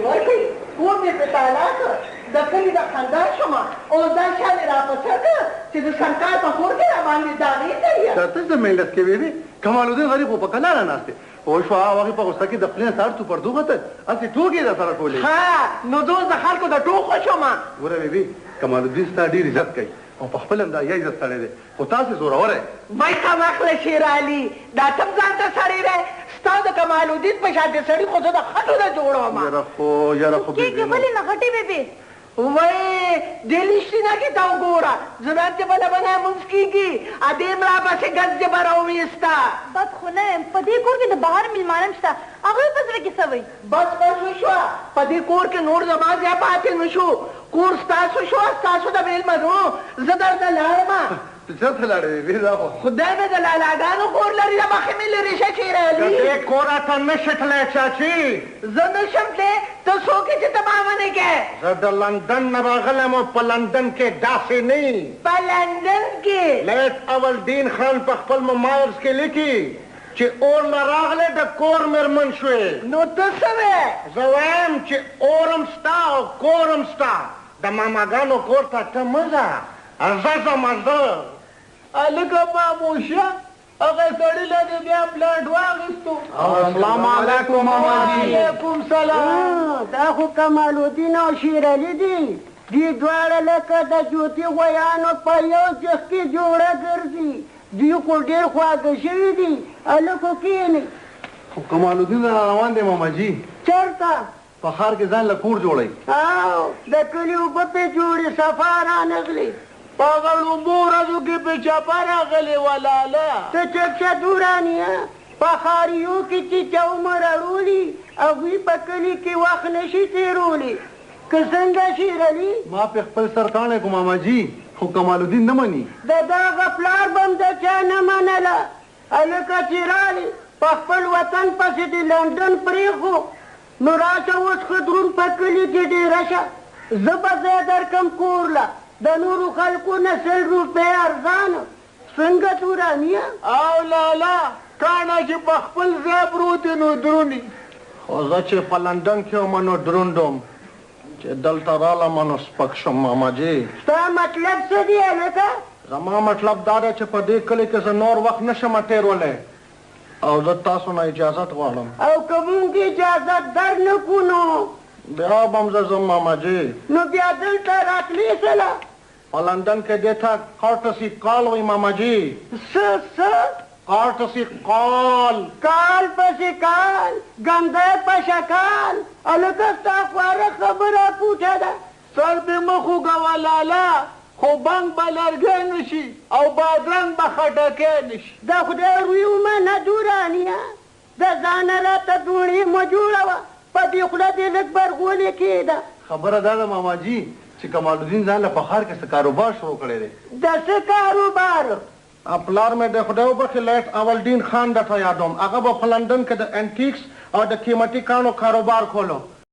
ورکړي، کور مې پرې تالا کړ، د کلي د خندا شوم. اوس دا شان یې را په سر کړ چې د سرکار په کور کې راباندې داغې کوي. ته څه مېلس کې وې؟ کمال الدین غریب خو په کلاره ناست دی. وشوه، هغه وخت په غوسه کې د خولې نه سهار څو پردو ختل، هسې ټوکې یې درسره کولې. ښه نو زه اوس د خلکو د ټوکو شوم. ګوره بېبي، کمال الدین ستا ډېر عزت کوي او په خپله هم د حیا عزت سړی دی، خو تاسې زوروری یئ. وای کمعقله شېرعلي، دا ته هم ځان ته سړی دی؟ ستا د کمال الدین په شانتې سړي خو زه د خټو نه جوړوم. یاره خو کېږي بېبي نو. ولې نه غټې بېبي؟ وای دې لشتینه کې ته وګوره، زه وایم چې بله بنا مونځ کېږي، ادې هم راپسې ګز جبه راوویسته. بد خو نه یم، په دې کور کې د بهر مېلمانه هم شته، هغوی په زړه کې څه وایي؟ بس بس وشوه، په دې کور کې نور زما ځای پاتې نه شو. کور ستاسو شو، ستاسو د مېلمنو. زه درته لاړم. ته چېرته لاړې بېبي؟ دا خو خدای مې د لالاګانو کور لري، د مخې مې لرې شه شېرعلي. د دې کوره ته نه شې تللی چاچي. زه نه شم تللی؟ ته څوک یې چې ته ما منې کې؟ زه د لندن نه راغلی یم او په لندن کې داسې نه وي. په لندن کې؟ لیټ اول دین خان په خپل ممایرز کې لیکي چې اور له راغلې د کور مېرمن شوې. نو ته څه وایې؟ زه وایم چې اور هم ستا او کور هم ستا، د ماماګانو کور ته ته مه ځه، زه ځم زه. هلکه ماموشه، هغه سړي له دې بیا پلاټ واخیستو. السلام علیکم ماما جي. وعلیکم سلام. دا خو کمال الدین او شیرعلي دي. دوی دواړه لکه د جوتي غویانو په یو جغ کې جوړه ګرځي. دوی خو ډېر خواږه شوي دي. هلکو کښېنئ. خو کمال الدین را روان دی ماما جي. چېرته؟ په ښار کې ځان له کور جوړوي. او د کلي اوبه پرې جوړې، صفا رانغلې. په هغه ړومبو ورځو کې پرې چپه راغلې وه لالا. ته چپ شه دورانیه. په ښاریو کې چې چا عمر اړولي، هغوی په کلي کې وخت نه شي تېرولی. که څنګه شېرعلي؟ ما پرې خپل سر کاڼی کړو ماما جي، خو کمال الدین نه مني. د دغه پلار به هم د چا نه منله. هلکه چې رالې په خپل وطن پسې دې لندن پرېښو، نو راشه اوس ښه دروند په کلي کې ډېره شه. زه به ځای درکړم کور له، د نورو خلکو نه 100 روپۍ ارزانه. څنګه دورانیه؟ او لالا، کاڼه چې په خپل ځای پروت نو دروني. خو زه چې په لندن کې وم نو دروند وم، چې دلته رالم نو سپک شوم ماما جي. ستا مطلب څه دی هلکه؟ زما مطلب دا دی چې په دې کلي کې زه نور وخت نه شم تېرولی او زه تاسو نه اجازت غواړم. او که مونږ اجازت در نه کړو نو؟ بیا به هم زه ځم ماما جي. نو بیا دلته راتلې څه له؟ په لندن کې دې ته کارټسي کال وایي ماما جي. څه څه؟ کارټسي کال. کال پسې کال، ګنده په شکال. هلکه ستا خواره خبره پوټه ده. سر دې مه خوږوه لالا، خو بنګ به لرګی نه شي او بادرنګ به خټکی نه شي. د خدای روی ومنه دورانیه، د ځانه راته دوڼې مه جوړوه، په دې خوله دې لږ برغولې کېده. خبره دا ده ماما جي چې کمال الدین ځان له په ښار کې څه کاروبار شروع کړی دی. د څه کاروبار؟ پلار مې د خدای وبخښي لیټ اول دین خان درته یادوم، هغه به په لندن کې د انټیکس او د قیمتي کاڼو کاروبار کولو.